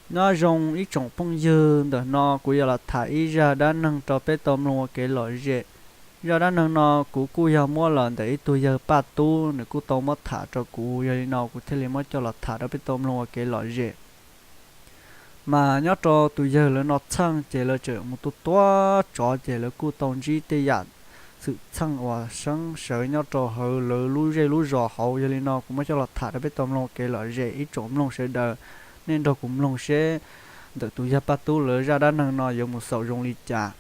Nyob zoo ib tsoom phooj ywg, ntawm no kuv yuav los tham ib zaj dab neeg rau peb tau mloog ua kev lom zem. Zaj dab neeg no kuv kuj yog muab los ntawm ib tug yawg Paj Tub, nws kuj tau muab tham rau kuv, yog li no kuv thiaj li muab coj los tham rau peb tau mloog ua kev lom zem. Mas nyob rau tus yawg lawv no txheej ces lawv tseem mus tua tua tsov ces lawv kuj tau ntsib tej yam xwm txheej uas seeb sawv nyob rau hauv lawv lub zej lub zos hauv. Yog li no kuv muab coj los tham rau peb tau mloog ua kev lom zem, ib tsoom mloog sawv daws, nej nrog kuv mloog seb ntawm tus yawg Paj Tub lawv zaj dab neeg no yuav mus xaus zoo li cas.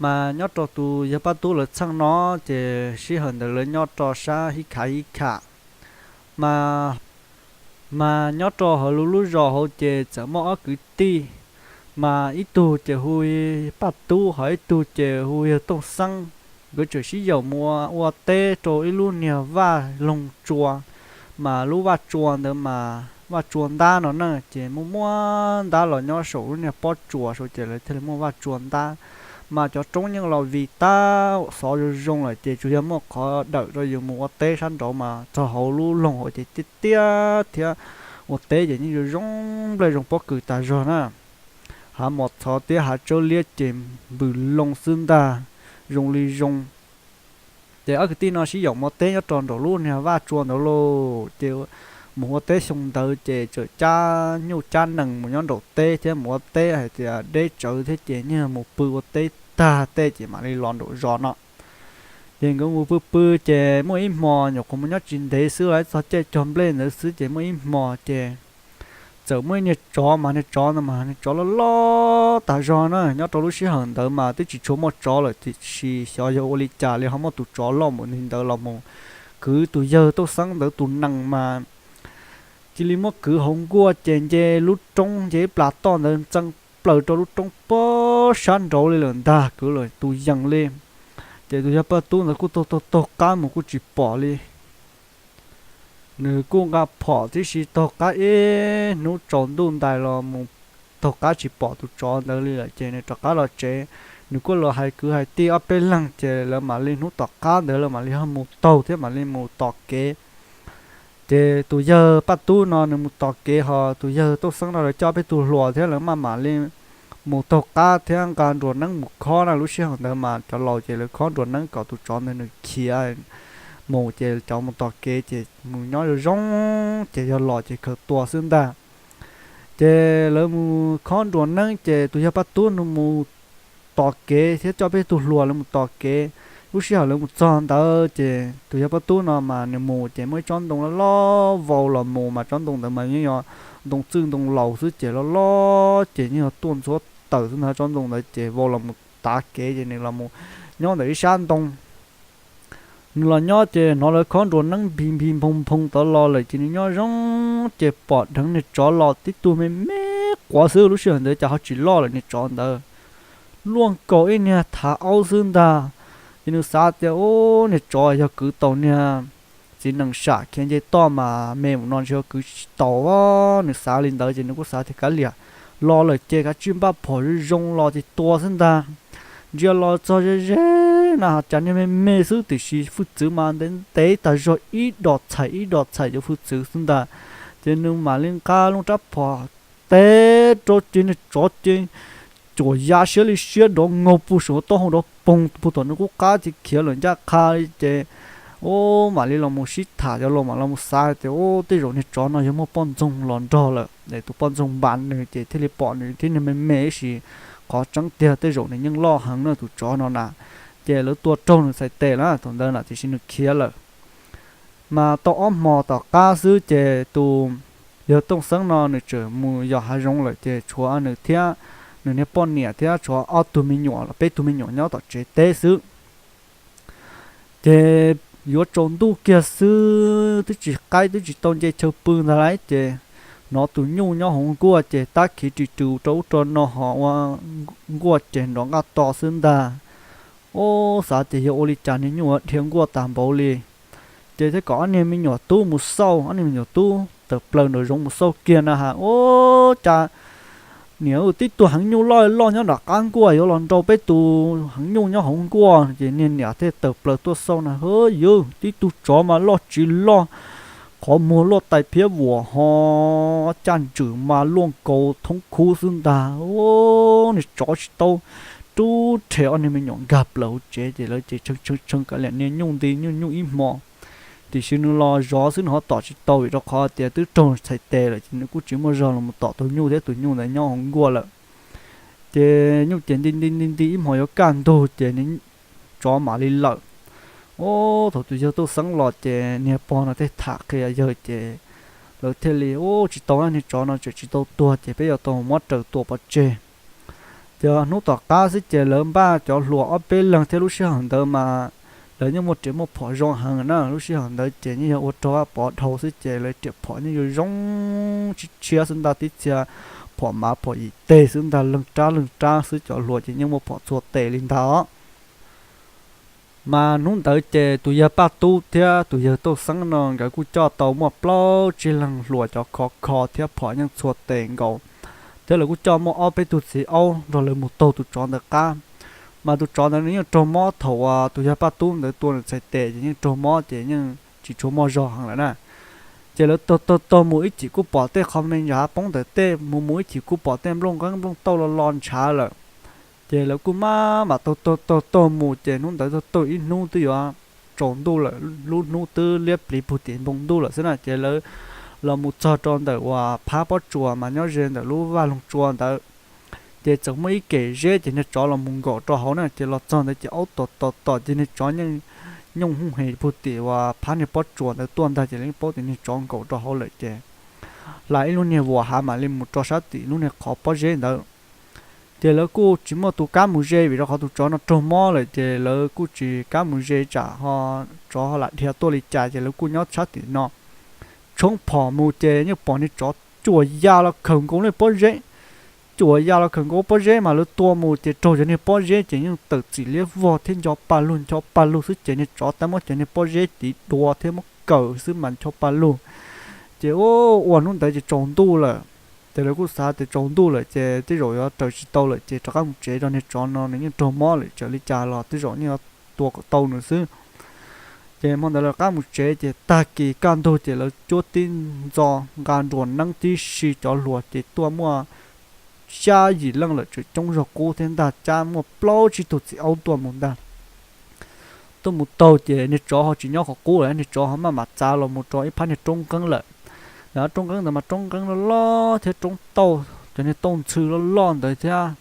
Mas nyob rau tus yawg Paj Tub lawv txheej no ces sij hawm ntawd lawv nyob rau sab Hib Khav Hib Kham. Mas, mas nyob rau hauv lub lub zos hauv ces txawm muaj ob kwv tij, mas ib tug ces hu Paj Tub, ho ib tug ces hu yawg Tooj Xeeb. Nkawd tseem sib yaum mus ua teb rau ib lub niag vaj loog tsua, mas lub vaj tsua ntawd mas vaj tsua ntab no na, ces muaj muaj ntab los nyob saum lub niag pob tsuas saud ces lawv thiaj li muaj vaj tsua ntab. Mas cov roob yeej los vig tab xov zoo zoo lawm ces tsuas yog muaj qhov dawm rau yus mus ua teb sab nraud mas txog hauv lub loog hauv ces tiaj tiaj thiab, ua teb ces yeej zoo zoo nplej zoo pob kws tas zog na. Hav mos txhov thiab hav tsawb liab ces npws loo xwb ntag, zoo li zoo. Ces ob kwv tij no sib yaum mus ua teb nyob rau nraum lub niag vaj tsua ntawd lauj, ces mus ua teb xyoo ntawd ces txawm cab nyuj cab nees mus nyob nraum teb thiab mus ua teb hais tias deb tsawv thiab ces nyuag mus pw ua teb tag tej ces mam li los nraum zos no. Ces nkawd mus pw pw ces muaj ib hmos nyuam qhuav mus nyob tsis ntev xwb, los txog caij cog nplej ntawd xwb ces muaj ib hmos ces txawm muaj ib niag tsov, mas niag tsov ntawd mas niag tsov loj loj tas zog na. Nyob rau lub sij hawm ntawd mas twb tsis tshua muaj tsov lawm tiam sis xyov yog ua li cas li ho muaj tus tsov loj npaum li ntawd los mus kwv tus yawg Tooj Xeeb ntawd tus nees mas cia li muab kwv hauv nkuaj ces nce lub roob, nce ib plas toj ntawd ntxeev plaws rau lub roob pob sab nraud li lawm ntag, kwv lawm tus yees li. Ces tus yawg Paj Tub ntawd kuj taug taug taug qab mus kuj tsis pom li. Nws kuj nqa phom tib si taug qab ib hnub tsaus ntuj ntais los mus taug qab tsis pom tus tsov ntawd li lawm ces nws rov qab los tsev. Nws kuj los hais kwv hais tij ob peb leeg ces lawv mam li hnub tom qab ntawd lawv mam li ho mus taug thiab mam li mus tom kev. Ces tus yawg Paj Tub no nws mus tom kev, ho tus yawg Tooj Xeeb no lawv coj peb tug hluas thiab lawv maj mam li mus taug qab thiab nqa nruas neeb mus khob na. Lub sij hawm ntawd mas cov laus ces lawv khob nruas neeb kom tus tsov ntawd nws khiav mus, ces cov mus tom kev ces mus nyob zoo zoo ces yog los ces khaws tua xwb ntag. Ces lawv mus khob nruas neeb ces tus yawg Paj Tub nws mus tom kev thiab coj peb tug hluas lawv mus tom kev. Lub sij hawm lawv mus txog ntawd ces tus yawg Paj Tub no mas nws mus ces muaj ib tsob ntoo loj loj vau los mus, mas tsob ntoo ntawd mas yeej yog ntoo txwj ntoo laus xwb ces loj loj ces yeej yog tuaj ntxhuav tawm xwb ntag. Tsob ntoo ntawd ces vau los mus tav kev ces nws los mus nyob ntawm ib sab ntoo. Nws los nyob ces hnov lawv khob nruas neeb npis npis nphoo nphoo tod los lawm ces nws nyob zoo ces pom dheev niag tsov los tib tug me me quav xwb. Lub sij hawm ntawd cas ho tsis loj lawm niag tsov ntawd, luaj nkaus ib niag thav aub xwb ntag. Ces nws xav tias, ub, niag tsov yog kwv tau niag txiv nees sam khiav nce toj mas me mus no ntshe yog kwv tsis tau. Nws xav li ntawd ces nws kuj xav tias kav liam, los lawm ces kav tsij npaj phom zoo zoo los ces tua xwb ntag. Ntsia los txog ze ze na cas niag me me xwb tiam sis hwj txwv mas ntev ntev tas zog ib dos txhais ib dos txhais cov hwj txwv xwb ntag. Ces nws mam li nqa loo rab phom teb rau ces niag tsov ces cuam ya siab li siab nrov nkaug puag saum taub hau nrov poog puag tom nws qub qab ces khiav lawm ncaj qha li ces ub, mam li los mus sib tham cov laus mam los mus xav tias ub, tej zaum niag tsov no yog muaj poj ntxoog los nrog lawm es tus poj ntxoog npam nws ces thiaj li pom nws thiab nws me me ib sim. Qhov tseeb tiag tej zaum nws yeej loj heev na tus tsov no na. Ces lawv tua raug nws txhais tes lawm thaum ntawd na tiam sis nws khiav lawm. Mas tau ob hmo tom qab xwb ces tus yawg Tooj Xeeb no nws tseem mus yos hav zoov lawm ces tshuav nws thiab nws niag poj niam thiab tshuav ob tug me nyuam los peb tug me nyuam nyob tom tsev teb xwb. Ces yuav tsaus ntuj kiag xwb twb tsis qaib twb tsis tau nce chaw pw ntag lauj ces hnov tus nyuj nyob hauv nkuaj ces tab khiv ris rws rau ub rau no ho ua nkuaj ces nrov nqaj to xwb ntag. Ub, xav tias yog ua li cas niag nyuj dhia nkuaj tas npaum li. Ces thiaj kom ob niag me nyuam tub mus xauj, ob niag me nyuam tub tawm plaws nraum zoov mus xauj kiag na has ub, cas niam, tib tug heev nyuj loj loj nyob nram qab nkuaj yuav los nrau peb tus heev nyuj nyob hauv nkuaj. Ces niag niam thiaj tawm plaws tuaj xauj na, hwb, yus tib tug tsov mas loj tsis loj, qhov muag luaj tais phiab vuam ho caj ntswm mas luaj nkaus thoob khub xwb ntag. Niag tsov tsis tau rub rhe ob niag me nyuam nkag plaws hauv tsev ces lawv ces tshee tshee tshee kav liam niag nyuj nti nyuj nyuj ib hmo. Tiam sis nws los zov xwb nws ho tom tsis tau vim rau qhov tias twb raug txhais tes lawm ces nws kuj tsis muaj zog los tom tus nyuj thiab tus nyuj ntawd nyob hauv nkuaj lawm. Ces nyuj ces nti nti nti nti ib hmo yuav kaj ntug ces tsov mam li lawm. Ub, thaum tus yawg Tooj Xeeb los ces niag pog no tej tham qhia yawg ces lawv thiaj li, ub, tsis tau, niag tsov no tseem tsis tau tuag ces peb yuav tau muab raws tua pov tseg. Ces hnub tom qab xwb ces lawv npaj cov hluas ob peb leeg thiab lub sij hawm ntawd mas lawv yeej muaj riam muaj phom zoo heev na. Lub sij hawm ntawd ces yeej yog ua rau pov dhau xwb ces lawv riam phom yeej yuav zoo tshiab tshiab xwb ntag, tib txhia phom mav phom yim teg xwb ntag, leeg rab leeg rab xwb, cov hluas ces yeej muaj phom txhua tes li ntag os. Mas hnub ntawd ces tus yawg Paj Tub thiab tus yawg Tooj Xeeb no nkawd kuj coj tau muaj plaub tsib leeg hluas cov khov kho thiab phom yeej txhua tes nkaus, thiab lawv kuj coj muaj ob peb tug txiv aub nrog lawv mus taug tus tsov ntawd qab. Mas tus tsov ntawd nws yeej raug mob, thaum uas tus yawg Paj Tub ntawd tua nws txhais tes ces yeej raug mob ces yeej tsis tshua muaj zog heev lawm na. Ces lawv taug taug taug mus ib chim kuj pom tej qho me ntsa poob ntawm tej, mus mus ib chim kuj pom tej nplooj nqeeb nplooj tauj lo lo ntshav lawm. Ces lawv kuj maj mam taug taug taug taug mus ces hnub ntawd taug taug ib hnub twb yuav tsaus ntuj lawm, lub hnub twb liab pliv puag tim npoo ntuj lawm xwb na. Ces lawv los mus txog rau ntawm uas phab pob tsuas mas nyob ze ntawm lub vaj loog tsua ntawd. Ces txawm muaj ib kem zeb ces niag tsov los mus nkaum rau hauv na, ces los txog ntawd ces aub tom tom tom ces niag tsov yeej nyooj hooj hes puag tim uas phab niag pob tsuas ntawd tuaj ntag, ces lawv yeej paub tias niag tsov nkaum rau hauv lawm ces hla ib lub niag vuas hav mam li mus rau sab tim lub niag qhov pob zeb ntawd. Ces lawv kuj tsis muaj tus kam mus ze vim rau qhov tus tsov no raug mob lawm ces lawv kuj tsis kam mus ze tsam ho tsov ho lam dhia tuaj li cas, ces lawv kuj nyob sab tim no tshoob phom mus ces yeej pom niag tsov cuam ya los khawm nkaus niag pob zeb. Cuam ya los khawm nkaus pob zeb mas lawv tua mus ces raug cov niag pob zeb ces yeej tawm txim liab vog thiab ncho paj lug ncho paj lug xwb ces niag tsov tab muab cov niag pob zeb tiv dua thiab muab kawm xwb mas ncho paj lug. Ces ua hnub ntawd ces tsaus ntuj lawm. Ces lawv kuj xav tias tsaus ntuj lawm ces tej zaum yuav raws tsis tau lawm ces rov qab mus tsev rau niag tsov no, nws yeej raug mob lawm, txawm li cas los tej zaum yeej yuav tua kom tau nws xwb. Ces hmo ntawd lawv rov qab mus tsev ces tag kis kaj ntug ces lawv cuab tib ntxo nqa nruas neeb tib si cov hluas ces tuaj muaj xya yim leej lawm, tseem coob zog qub thiab ntag, cab muaj plaub tsib tug txiv aub tuaj mus ntag. Tuaj mus taug ces niag tsov ho tsis nyob qhov qub lawm, niag tsov ho maj mam txav los mus rau ib phab niag roob nqeeb lawm. Lawv roob nqeeb ntawd mas roob nqeeb loj loj thiab roob tauj, cov niag tauj ntxhw loj loj ntawd thiab.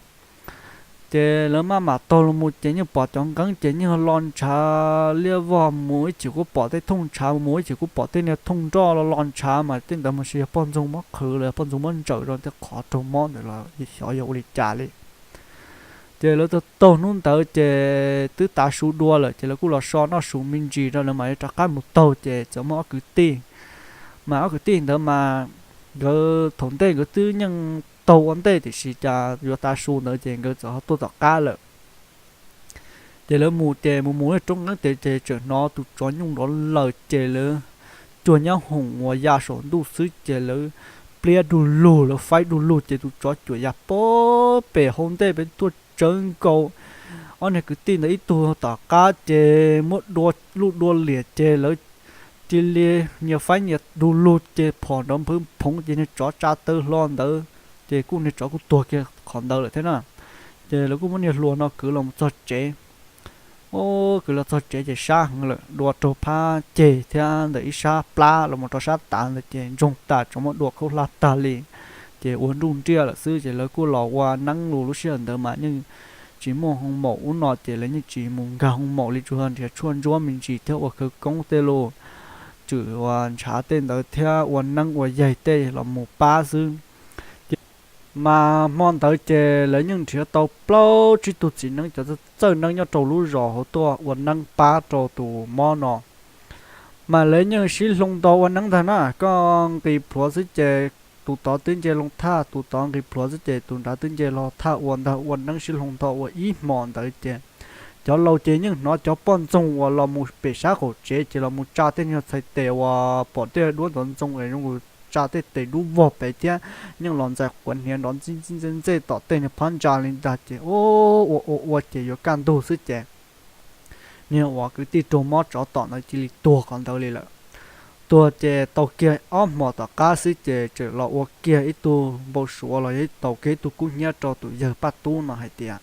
Ces lawv maj mam taug los mus ces yeej pom cov nqeeb ces yeej lo ntshav liab vog, mus ib chim kuj pom tej thooj ntshav, mus ib chim kuj pom tej niag thooj nroj lo lo ntshav, mas tej ntawd mas yog poj ntxoog muab qhwv los yog poj ntxoog muab ntsawm rau tej qhov raug mob ntawd los xyov yog ua li cas li. Ces lawv taug taug hnub ntawd ces twb tav su dua lawm ces lawv kuj los so noj su me ntsis rau lawv mam li rov qab mus taug ces txawm muaj ob kwv tij. Mas ob kwv tij ntawd mas nkawd thaum ntej nkawd twb yeej taug ua ntej tiam sis cas yuav tav su ntawd ces nkawd txawm ho tuaj tom qab lawm. Ces lawv mus ces mus mus roob nqeeb ces tseem hnov tus tsov nyooj nrov laws ces lawv cuag nyab hoom uas ya saum ntuj xwb ces lawv pliab du lug, lawv faib du lug ces tus tsov cuam ya pem hauv ntej pem tuaj tsawv nkaus. Ob niag kwv tij ntawd ib tug tom qab ces muab dua lub dua liam ces lawv cia li nyias faib nyias du lug ces phom nrov nphwv phoov ces niag tsov tsa taw hlo ntawd ces kuj niag tsov kuj tuag kiag qhov ntawd lawm thiab na. Ces lawv kuj muab niag hluas no kwv los txog tsev. Ub, kwv los txog tsev ces sab heev lawm, dua raug phab ceg thiab ntawm ib sab plab los mus rau sab tav ntawd ces ntsoog tas tsuas muaj dua khaub hlab tag li. Ces ua nruj nriaj lawm xwb ces lawv kuj los ua neeb lus, lub sij hawm ntawd mas yeej tsis muaj hoo maum ub no ces lawv yeej tsis mus nkag hoo maum li, tsuas yog nrhiav tshuaj ntsuab me ntsis thiab ua khawv koob tej lus, tswm ua ntshav tej ntawd thiab ua neeb ua yaig tej los mus pab xwb. Mas hmo ntawd ces lawv yeej nrhiav tau plaub tsib tug txiv neeb cov txawj neeb nyob rau lub zos hauv tuaj ua neeb pab rau tus mob no. Mas lawv yeej sib hloov ntau ua neeb ntag na, koj nqis plhuav xwb ces tus tod twb nce loo thaj, tus tod nqis plhuav xwb ces tus nrad twb nce los thaj ua ntag, ua neeb sib hloov ntau ua ib hmos ntawd ces cov laus ces yeej hnov cov poj ntxoog uas los mus pem sab qaum tsev ces los mus tsa tej nyuag txhais tes uas pom tej duab ntxoov ntxoo es zoo tsa tej tes dub vog pem thiab yeej los ntxais quav hniav nrov ntxij ntxij ntxej ntxej tom tej niag phab ntsa li ntag ces ua ua ua ces yuav kaj ntug xwb ces niag uas kwv tij raug mob tsov tom ntawd cia li tuag qhov ntawd li lawm. tuag ces tau kiag ob hmos tom qab xwb ces tseem los ua kiag ib tug npau suav los yog tau kiag ib tug kub hnyiab rau tus yawg Paj Tub no hais tias,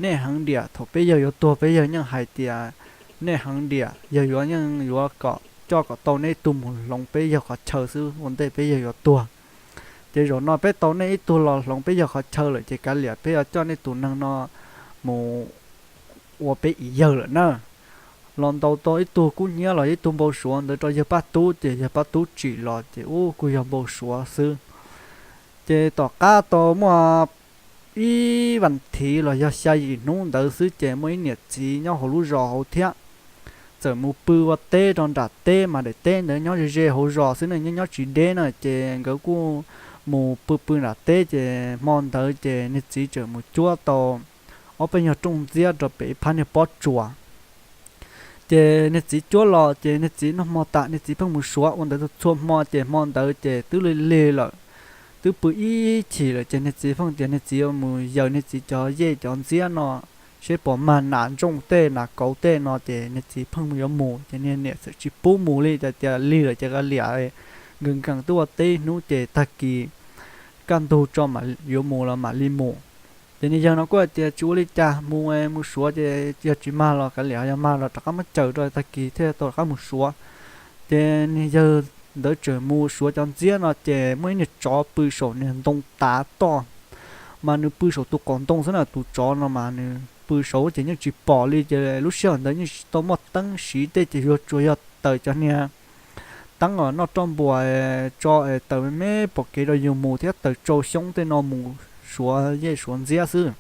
nej heev diam, thaum peb yawg yuav tuag peb yawg yeej hais tias nej heev diam, yawg yuav yeej yuav kom coj kom tau nej ib tug mus hloov peb yawg qhov chaw xwb ua ntej peb yawg yuav tuag. Ces zaum no peb tau nej ib tug los hloov peb yawg qhov chaw lawm ces kav liam peb yuav coj nej tus neeg no mus ua peb ib yawg lawm na. Los ntaus tau ib tug kub hnyiab los ib tug npau suav ntawd rau yawg Paj Tub ces yawg Paj Tub tsim los ces ub kuj yog npau suav xwb. Ces tom qab tau muaj ib vas thiv los yog xya yim hnub ntawd xwb ces muaj ib niam txiv nyob hauv lub zos hauv thiab txawm mus pw ua teb rau nram teb mas daim teb ntawd nyob ze ze hauv zos xwb ne, nyob nyob tsis deb na ces nkawd kuj mus pw pw nram teb ces hmo ntawd ces niag txiv txawm mus cuab tau ob peb nyuag rooj ntxiab rau pem ib phab niag pob tsuas. Ces niag txiv cuab los ces niag txiv noj hmo tas niag txiv pheej mus suav ua ntawd txhua hmo ces hmo ntawd ces twb lig lig lawm, twb pw ib chim lawm ces niag txiv pheej tias niag txiv yuav mus yaws niag txiv cov yej cov ntxiab no seb puas mag nas ntsooj tej nas kauv tej no ces niag txiv pheej yuav mus ces niag niam txawm tsis pub mus li, tias lig lawm ces kav liam, nkees nkees twb ua teb ib hnub ces tag kis kaj ntug tso yuav mus los mam li mus. Ces niag yawg no kuj hais tias tsis ua li cas, mus mus suav ces yog tsis mag los kav liam, yog mag los rov qab muab caws rau tag kis thiaj tau rov qab mus suav. Ces niag yawg ntawd tseem mus suav cov ntxiab no ces muaj ib niag tsov pw saum niag ntoo tav toj, mas nws pw saum tus qaum ntoo xwb na, tus tsov no mas nws pw saud ces yeej tsis pom li ces lub sij hawm ntawd yeej tsis tau muaj teeb siv tej ces yuav tsuas yog taws cov niag teeb os noj roj npuas tso taws me me pom kev rau yus mus thiab taws tsau xyoob tej no mus suav yej suav ntxiab xwb.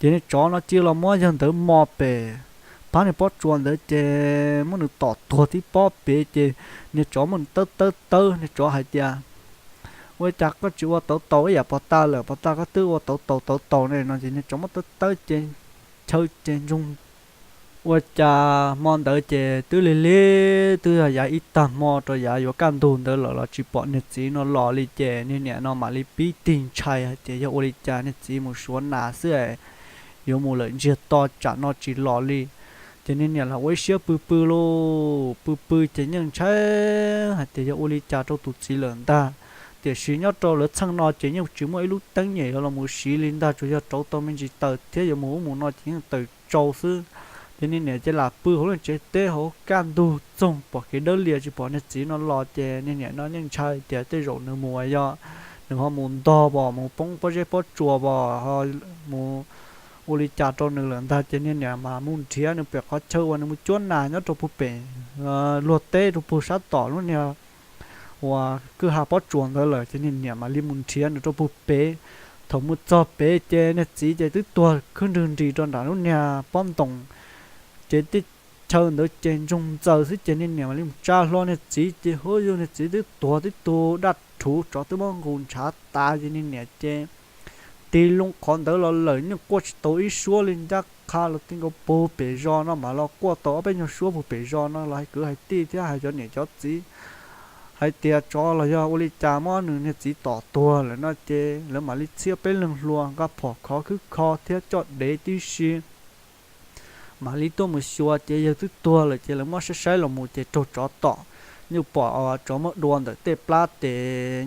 Ces niag tsov no cia los muab yawg ntawd mo pem phab niag pob tsuas ntawd ces muab nws tom tuag tib pob pem ces niag tsov muab nws tawb tawb tawb, niag tsov hais tias, ua li cas koj tsis ua tauv taus ib yam pos tas lawm, pos tas koj twb ua tauv taus tauv taus ne no ces niag tsov muab tawb tawb ces chaw ces ntsoog. Ua cas hmo ntawd ces twb lig lig twb yog yav ib tag hmo rau yav yuav kaj ntug ntawd lawm los tsis pom niag txiv no los li ces niag niam no mam li pib tig ntshai hais tias yog ua li cas niag txiv mus suav nas xwb es yuav mus lawm ntsiag to tsam no tsis los li. Ces niag niam los ua ib siab pw pw lauj, pw pw ces yeej ntshai hais tias yog ua li cas rau tus txiv lawm ntag. Tiam sis nyob rau lawv txheej no ces yeej tsis muaj ib lub teeb nyem yuav los mus siv li ntag, tsuas yog rauv tau me ntsis taws thiab yuav mus ub mus no ces yeej taws tsau xwb. Ces niag niam ces lam pw hauv lub tsev teb hauv kaj ntug txoog pom kev dawb lias tsis pom niag txiv no los ces niag niam no yeej ntshai tias tej zaum nws mus yog nws ho mus ntog pom mus poob pob zeb pob tsuas pom ho mus ua li cas rau nws lawm ntag ces niag niam mas mus nrhiav nws pem qhov chaw uas nws mus cuab nas nyob rau puag pem luag teb rau puag sab tom lub niag uas kwj ha pob tsuas ntawd lawm ces niag niam mam li mus nrhiav nws rau puag pem. Thaum mus txog pem ces niag txiv ces twb tuag khwb nrwg nris rau nram lub niag pob ntoos. Ces tej chaw ntawd ces ntsoog ntxaws xwb ces niag niam mam li mus tsa hlo niag txiv ces hu yug niag txiv twb tuag tib tug daj rhuv, tsov twb muab nqus ntshav tas ces niag niam ces tig loo qhov ntawd los lawm yeej quaj tsis tau ib suab li, ncaj qha los ti nkaus puag pem zos no mas los quaj tau ob peb nyuag suab puag pem zos no los hais kwv hais tij thiab hais cov niam cov txiv hais tias tsov los yog ua li cas muab nws niag txiv tom tuag lawm no ces lawv mam li txhiab peb leeg hluas nqa phom khov khwb kho thiab coj dev tib si mam li tuaj mus xyuas ces yawg twb tuag lawm ces lawv muab saib saib los mus ces raug tsov tom. Yeej pom tsov muab dua ntawm tej plab tes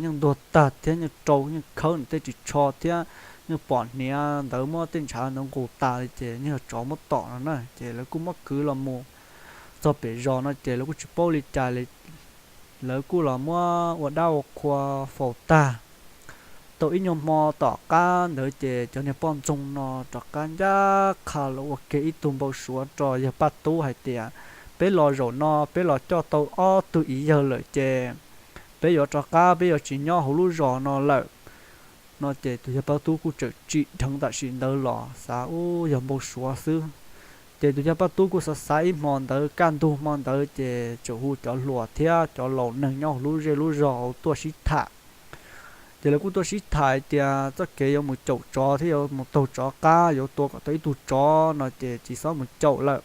yeej ntuag tag thiab yeej rau yeej khawb nws tej ris tsho thiab yeej pom hniav ntawd muab tej ntshav ntawd nqus tas li ces yeej yog tsov muab tom no na ces lawv kuj muab kwv los mus txog pem zos no ces lawv kuj tsis paub li cas li. Lawv kuj los muab ua dab ua qhua faus tag. Tau ib nyuag hmo tom qab ntawd ces cov niag poj ntxoog no rov qab ncaj qha los ua kiag ib tug npau suav rau yawg Paj Tub hais tias, peb los zaum no peb los coj tau ob tug ib yawg lawm ces peb yuav rov qab, peb yuav tsis nyob hauv lub zos no lawm no ces tus yawg Paj Tub kuj tseem tsim dheev tam sim ntawd los xav ub yog npau suav xwb. Ces tus yawg Paj Tub kuj xav xav ib hmo ntawd kaj ntug hmo ntawd ces tseem hu cov hluas thiab cov laus neeg nyob hauv lub zej lub zos hauv tuaj sib tham. Ces lawv kuj tuaj sib tham tias txoj kev yuav mus caum tsov thiab yuav mus taug tsov qab yuav tua kom tau ib tug tsov no ces tsis txhob mus caum lawm,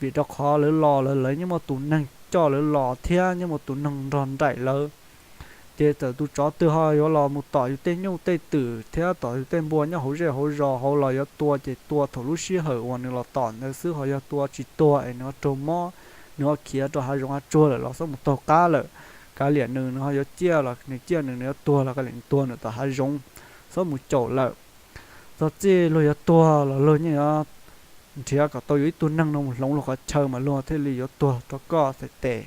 vim rau qhov lawv los lawv yeej muaj tus neeg coj lawv los thiab yeej muaj tus neeg nrog nraim lawv. Ces txawm tus tsov twg ho yuav los mus tom yus tej nyuj tej twm thiab tom yus tej npua nyob hauv zej hauv zos hauv los yuav tua ces tua thaum lub sij hawm uas nws los tom ntawd xwb, ho yog tua tsis tuag es nws raug mob nws ho khiav rau hav zoov hav tsuag lawm los xob mus taug qab lawm. Kav liam nws, nws ho yuav ciaj los nws ciaj nws, nws yuav tuag los kav liam nws tuag nws tom hav zoov, xob mus caum lawm. Txog txij luag yuav tuag los luag yeej yuav nrhiav kom tau yuav ib tug neeg no mus hloov luag qhov chaw mas luag thiaj li yuav tuag rau koj txhais tes.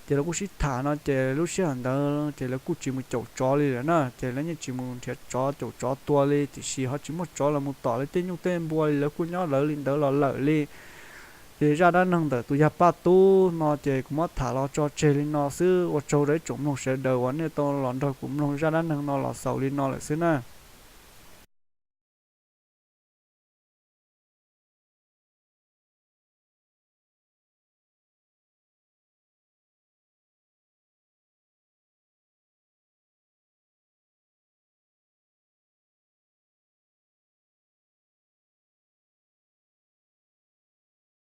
Ces lawv kuj sib tham no ces lub sij hawm ntawd ces lawv kuj tsis mus caum tsov li lawm na, ces lawv yeej tsis mus nrhiav tsov caum tsov tua li, tiam sis ho tsis muaj tsov los mus tom lawv tej nyuj tej npua li, lawv kuj nyob lawv li ntawd los lawm li. Ces zaj dab neeg ntawm tus yawg Paj Tub no ces kuv muab tham los tso tseg li no xwb. Ua tsaug rau ib tsoom mloog sawv daws uas nej tau los nrog kuv mloog zaj dab neeg no los xaus li no lawm xwb na.